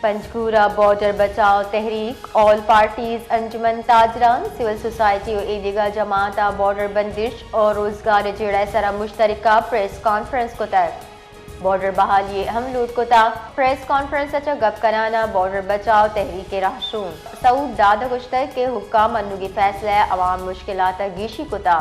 پنجگور ءَ بارڈر بچاؤ تحریک، آل پارٹیز، انجمن تاجران، سول سوسائٹی ءُ ایدگہ جماعت ءَ بارڈر بندش ءُ روزگار ءِ جیڑہ ءِ سرا مشترکہ پریس کانفرنس کتگ۔ بارڈر بحالی ءِ ہم لوٹ کتگ۔ پریس کانفرنس ءَ چہ گپ کنان ءَ بارڈر بچاؤ تحریک ءِ رہشون سعود داد ءَ گوشتگ کہ حکام انوگیں فیصلہ ءَ عوام مشکلات ءَ گیشی کتگ۔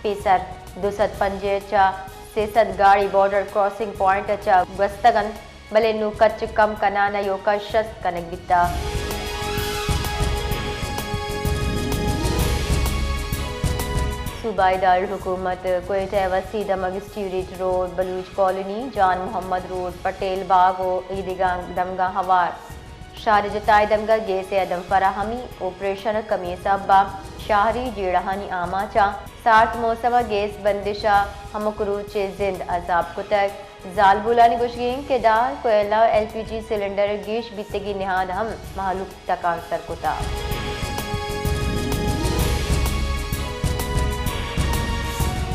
پیسر دو سد پنجاہ ءَ چہ سے سد گاڑی بارڈر کراسنگ پوائنٹ ءَ چہ گوستگ انت، بلے نوں کچ کم کنان ءَ ایوکا شست کنگ بیتگ۔ صوبائی دارالحکومت کوئٹہ ءِ وسیع دمگ اسٹیوریٹ روڈ، بلوچ کالونی، جان محمد روڈ، پٹیل باغ ءُ ایدگہ دمگاں ہوار شار ءِ جتائیں دمگاں گیس ءِ عدم فراہمی، آپریشن ءِ کمی ءِ سبب ءَ شہری جیڑہانی آماچ ءَ سارت موسم ءَ گیس بندش ءَ ہمک روچ ءِ زند عذاب کتگ۔ زالبولانی گوشگ انت کہ دار، کوئلہ ءُ ایل پی جی سلنڈر گیش بیتگیں نہاد ہم مہلوک تکانسر کتگ۔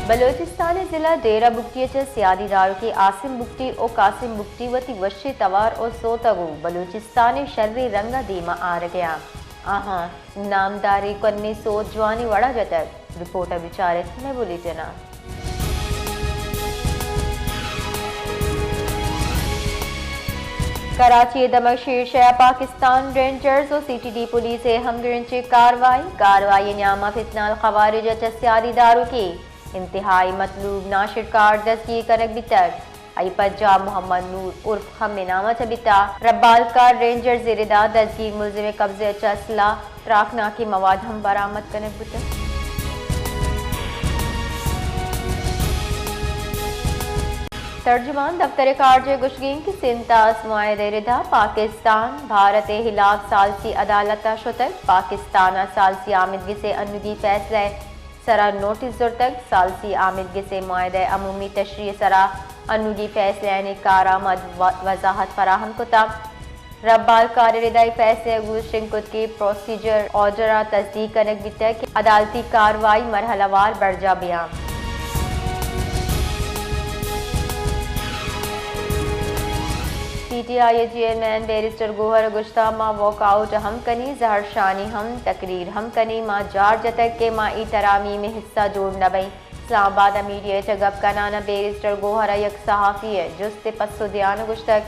بلوچستان ءِ ضلع ڈیرہ بگٹی ءَ چہ سیادی داروکیں عاصم بگٹی ءُ قاسم بگٹی وتی وشیں توار ءُ سوت ءَ گوں بلوچستان ءِ شریں رنگ ءَ دیم ءَ آرگ ءَ انت۔ آہاں نامداریں کنیں سوت جوانیں وڑ ءَ جتگ۔ رپورٹ ءَ بچار ات مئے بلیٹن ءَ۔ کراچی ءِ دمگ شیرشاہ ءَ پاکستان رینجرز ءُ سی ٹی ڈی پولیس ءِ ہمگرنچیں کاروائی، کاروائی ءِ نیام ءَ فتنہ الخوارج ءَ چہ سیادی داروکیں انتہائی مطلوب ناشر کار دزگیر کنگ بیتگ۔ آئی پجار محمد نور عرف خم ءِ نام ءَ چہ بیتگ۔ ربالکار رینجرز ءِ ردا دزگیر ملزم ءِ قبضہ ءَ چہ اسلحہ، تراکناکیں مواد ہم برآمد کنگ بوتگ۔ ترجمان دفتر خارجہ ءِ گوشگ انت کہ سنتاس معاہدہ ءِ ردا پاکستان بھارت ءِ ہلاپ ثالثی عدالت ءَ شتگ۔ پاکستان ءَ ثالثی آمدگس ءِ انوگیں فیصلہ ءِ سرا نوٹس زرتگ۔ ثالثی آمدگس ءِ معاہدہ ءِ عمومی تشریح ءِ سرا انوگیں فیصلہانی کارآمد و-، وضاحت فراہم کتگ۔ ربالکار ءِ ردا اے فیصلہ ءَ گوں شنگ کتگیں پروسیجر آرڈر ءَ تصدیق کنگ بیتگ کہ عدالتی کاروائی مرحلہ وار برجاہ بیاں۔ پی ٹی آئی ءِ چیئرمین بیرسٹر گوہر ءَ گوشتگ، ما واک آؤٹ ہم کنیں، زہرشانی ہم، تقریر ہم کنیں، ما جار جتگ کہ ما اے ترامیم ءِ حصہ جوڑ نہ بئیں۔ اسلام آباد ءَ میڈیا ءَ چہ گپ کنان ءَ بیرسٹر گوہر ءَ یک صحافی ءِ جست ءِ پسو دیان ءَ گوشتگ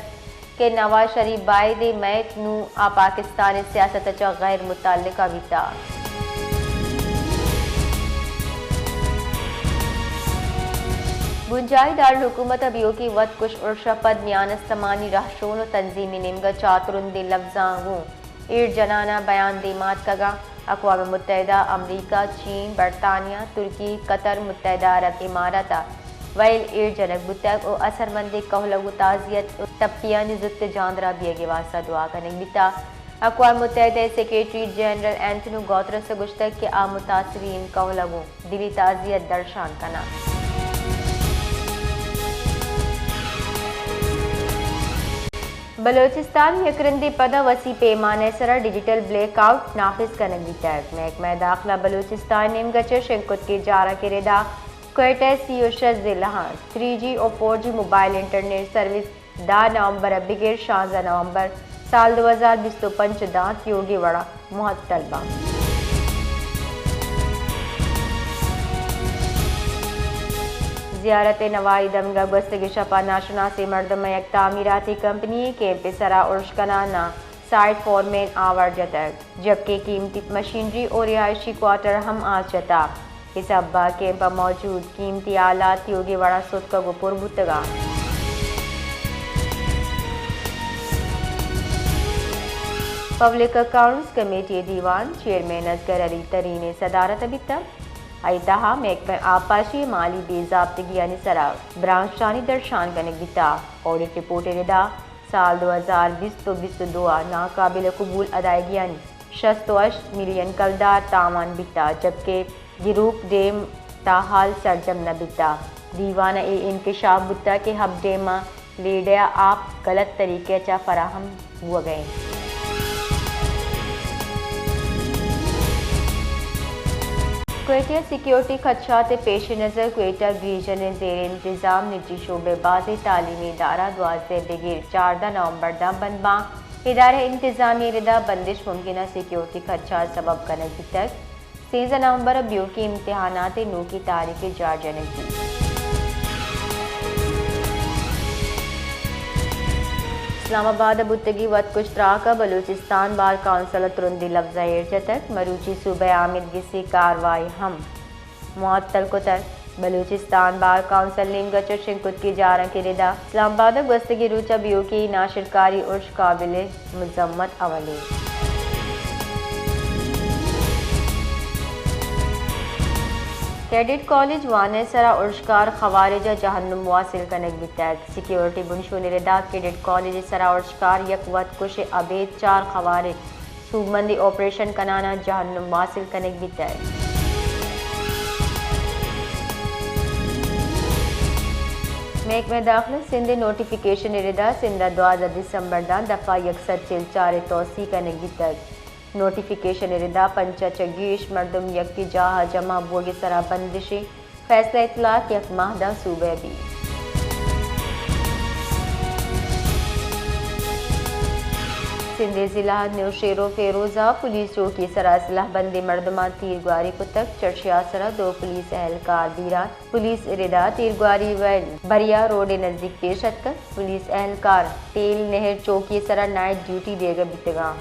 کہ نواز شریف بائدیں مئیت، نوں آ پاکستان ءِ سیاست ءَ چہ غیر متعلقہ بیتگ۔ بنجاہی دارالحکومت ءَ بیوکیں وت کش ارش ءَ پد میان استمانی رہشون ءُ تنظیمی نیمگ ءَ چات رندیں لبزاں گوں ایر جنان ءَ بیان دیما اتکگاں۔ اقوام متحدہ، امریکہ، چین، برطانیہ، ترکی، قطر، متحدہ عرب امارات ءَ ویل ایر جنگ بوتگ ءُ اثرمندیں کہلگ ءُ تعزیت ءُ تپیانی زوت جاندراہ بیگ ءِ واستہ دعا کنگ بیتگ۔ اقوام متحدہ ءِ سیکرٹری جنرل انتونیو گوترس ءَ گوشتگ کہ آ متاثرین کہلگ ءُ دلی تعزیت درشان کناں۔ بلوچستان ءَ یک رندے پدا وسیع پیمانہ ءِ سرا ڈیجیٹل بلیک آؤٹ نافذ کنگ بیتگ۔ محکمہ داخلہ بلوچستان ءِ نیمگ ءَ چہ شنگ کتگیں جارانک ءِ ردا کوئٹہ ءِ سی ءُ شش ضلعاں تھری جی ءُ فور جی موبائل انٹرنیٹ سروس دہ نومبر ءَ بگر شانزدہ نومبر سال دو ہزار بیست ءُ پنچ داں تیوگیں وڑا معطل باں۔ زیارت ءِ نواہی دمگ ءَ گوستگیں شپ ءَ ناشناسیں مردم ءَ یک تعمیراتی کمپنی ءِ کیمپ ءِ سرا ارش کنان ءَ سائٹ فورمین آوار جتگ، جبکہ قیمتی مشینری ءُ رہائشی کوارٹر ہم آس جتگ۔ اے سبب ءَ کیمپ ءَ موجود قیمتی آلات تیوگیں وڑا ستکگ ءُ پر بوتگ اَنت۔ پبلک اکاؤنٹس کمیٹی ءِ دیوان چیئرمین اصغر علی ترین ءِ صدارت ءَ بیتگ۔ آئی ءِ تہا محکمہ آبپاشی ءِ مالی بے ضابطگیانی سرا برانچانی درشان کنگ بیتگ۔ آڈٹ رپورٹ ءِ ردا سال دو ہزار بیست ءُ بیست ءُ دو ءَ ناقابل قبول ادائیگیانی شست ءُ ہشت ملین کلدار تاوان بیتگ، جبکہ گروپ ڈیم تاحال سرجم نہ بیتگ۔ دیوان ءَ اے انکشاف بوتگ کہ ہب ڈیم ءَ لیڈ ءِ آپ غلط طریقے ءَ چہ فراہم بوگ ءَ اِنت۔ کوئٹہ ءَ سیکیورٹی خدشات ءِ پیش نظر کوئٹہ ڈویژن ءِ زیر انتظام نجی شعبہ ءِ بازیں تعلیمی ادارہ دوازدہ ءَ بگر چاردہ نومبر داں بند باں۔ ادارہ انتظامیہ ءِ ردا بندش ممکنہ سیکیورٹی خدشہ ءِ سبب کنگ بیتگ۔ سیزدہ نومبر ءَ بیوکی امتحانات ءِ نوکی تاریخ ءِ جار جنگ بیت۔ اسلام آباد ءَ بوتگی وت کش تراک ءَ بلوچستان بار کونسل ءَ ترندیں لبزاں ایر جتگ۔ مروچی صوبہ ءِ آمیدگسی کاروائی ہم معطل کتگ۔ بلوچستان بار کونسل نیمگ ءَ چہ شنگ کتگیں جارانکے ءِ ردا اسلام آباد ءَ گوستگیں روچ ءَ بیوکی ناشرکاری ارش قابل مذمت اولیں۔ کیڈٹ کالج وان ءِ سرا ارشکار خوارج ءَ جہنم واصل کنگ بیتگ۔ سیکیورٹی بنشون ءِ ردا کیڈٹ کالج ءِ سرا ارشکار یک وت کش ءَ ابید چار خوارج سوبمندیں آپریشن کنان ءَ جہنم واصل کنگ بیتگ۔ محکمہ داخلہ سندھ ءِ نوٹیفکیشن ءِ ردا سندھ ءَ دوازدہ دسمبر داں دفعہ یک سد چل چار ءِ توسیع کنگ بیتگ۔ نوٹیفکیشن ءِ ردا پنچ ءَ چہ گیش مردم یکے جاہ ءَ جمع بوگ ءِ سرا بندش ایں۔ فیصلہ اطلاق یک ماہ داں صوبہ ءَ بیت۔ سندھ ءِ ضلع نوشہرو فیروز ءَ پولیس چوکی ءِ سرا سلاہ بندیں مردماں تیرگواری کتگ۔ چرشی ءِ سرا دو پولیس اہلکار بیران۔ پولیس ءِ ردا تیرگواری وین بریا روڈ ءِ نزدیک پیش اتکگ۔ پولیس اہلکار تیل نہر چوکی ءِ سرا نائٹ ڈیوٹی دیگ ءَ بیتگاں۔